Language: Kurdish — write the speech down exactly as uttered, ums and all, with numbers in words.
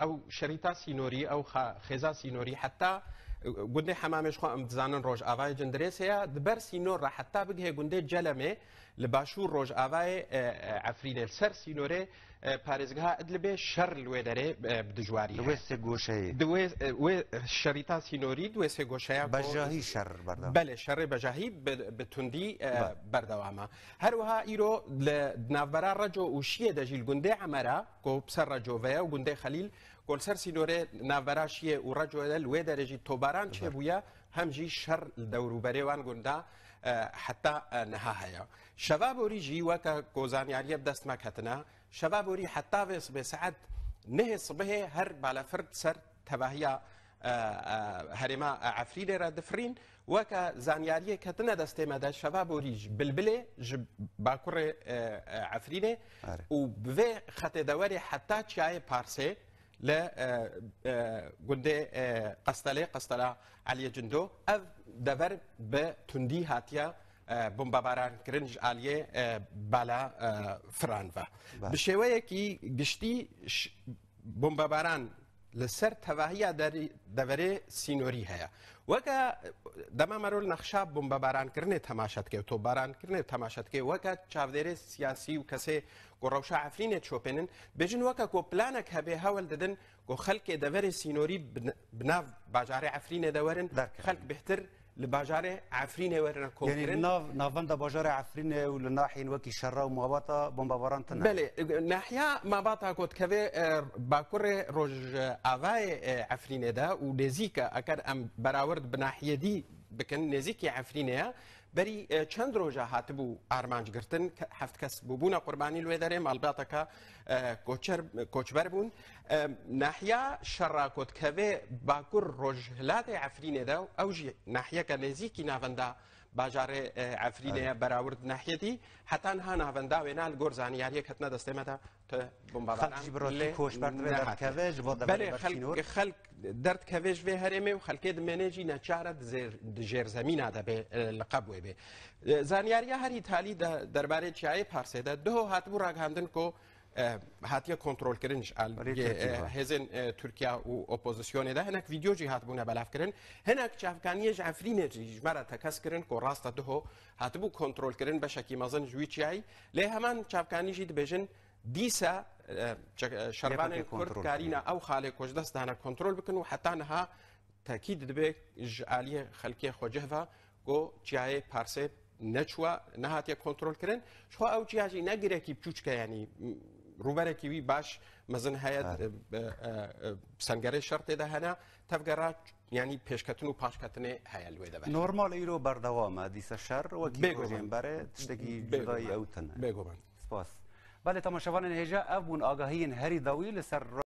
ew şerîta sînorî, ew xa-, xêza sînorî, heta, e, gundê Hemamê ji xwe em dizanin Rojavayê Cindirêsê ye, di ber sînor re heta bigihê gundê Celemê li başûr Rojavayê, e, e, Efrînê, li ser sînorê, e, parêzgeha Idlibê şer li wê derê, e, bi dijwarî Li wê heye. Sê goşeyê. Di wê, e, wê şerîta sînorî di wê sê goşeya ku Bejahî şer berdewam. Belê, şerê bejahî bi, bi tundî, e, Be. berdewam e. Her wiha îro li, di navbera Reco û Şiyê de jî li gundê Emera, ku bi ser Reco ve ye, û gundê Xelîl, ku li ser sînorê navbera Şiyê û Reco de li wê derê jî tobaran Be. çêbûye, hem jî şer li dewrûberê wan gunda, e, heta, e, niha heye. Şeva borî jî weke ku zanyariyê bi dest me ketine, şeva borî heta vê sibê saet nehê sibihê her balafir ser tevahiya, e, e, herêma, e, Efrînê re difirîn. Weke zanyariyê ketine destê me de, şeva borî ji Bilbilê, ji bakurê, e, e, Efrînê Erê. û bi vê xetê de werê heta çiyayê Parsê li, e, e, gundê, e, Qestelê, Qestela Eliyê Cindo, ev dever bi tundî hatiye, e, bombebarankirin ji aliyê, e, bala, e, firan ve. Be. Bi şêweyekî giştî ş-, bombebaran li ser tevahiya derî-, deverê sînorî heye. Weke dema mero li nexşa bombebarankirinê temaşe dike û topbarankirinê temaşe dike, weke çavdêrê siyasî û kesê ku rewşa Efrînê dişopênin, bêjin weke ku planek hebe hewl didin ku xelkê deverê sînorî bi n-, bi nav bajarê Efrînê de werin, Derkevin. xelk bêhtir li bajarê Efrînê werine Yanî komkirin. nav, navenda bajarê Efrînê û li nahiyên wekî Şerra û Mabata bombebaran tune. Belê, nahiya Mabata ku dikeve, e, bakurê rojavayê, e, Efrînê de û nêzîk e, eger em berawird bi nahiyê dî bikin, nêzîkî Efrînê ye. Berî, e, çend roja hatibû armanc girtin, ke-, heft kes bûbûne qurbanî li wê derê, malbateke, e, koçer, koçber bûn. E, nahiya Şerra ku dikeve bakur rojhilatê Efrînê de, ew jî nahiyeke nêzîkî navenda bajarê, e, Efrînê ye, Evet. berawird nahiyetî. Heta niha navenda wêna li gor zaniyariyê ketine destê me de tu bombebaran Xelk jî bi rastî lê koçber tine nehatiye. derdikeve, ji bo Belê, deverê xelk, Berçînor. xelk derdikeve ji vê herêmê û xelkê dimêne jî neçare di zêr-, di jêrzemîna de bê, e, li qeb wê bê. E, zaniyariya herî talî de derbarê çiyayê Parsê de, duho hatibû ragihandin ku, e, hatiye kontrolkirin ji aliyê, Rêkirtî e, va. hêzên, e, Tirkiye û opozisyonê de. Hinek vîdeo jî hatibûne belavkirin. Hinek çavkaniyê ji Efrînê jî ji me re tekez kirin ku rast e duho hatibû kontrolkirin beşekî mezin ji wî çiyayî. Lê heman çavkanî jî dibêjin, dîsa, e, çe-, e, şervanên Yekekê Kurd kontrol karîne kirine. ew xalê ku ji dest dane kontrol bikin û heta niha tekîd dibe ji aliyê xelkê xwecih ve ku çiyayê Parsê neçûwa, nehatiye kontrol kirin. Ji xwe ew çiya jî ne girekî biçûçke, yanî, m, rûberekî wî baş mezin heye, Evet. e, e, e, e, sengerê şer tê de hene, tevgera, yanî pêşketin û paşketinê heye li wê de ve. Normal îro berdewam e, dîsa şer wekî Bêguman. rojên berê tiştekî Bêguman. cudayî ew tune. Bêguman. Spas. Belê, temaşevanên hêja, ev bûn agahiyên herî dawî li ser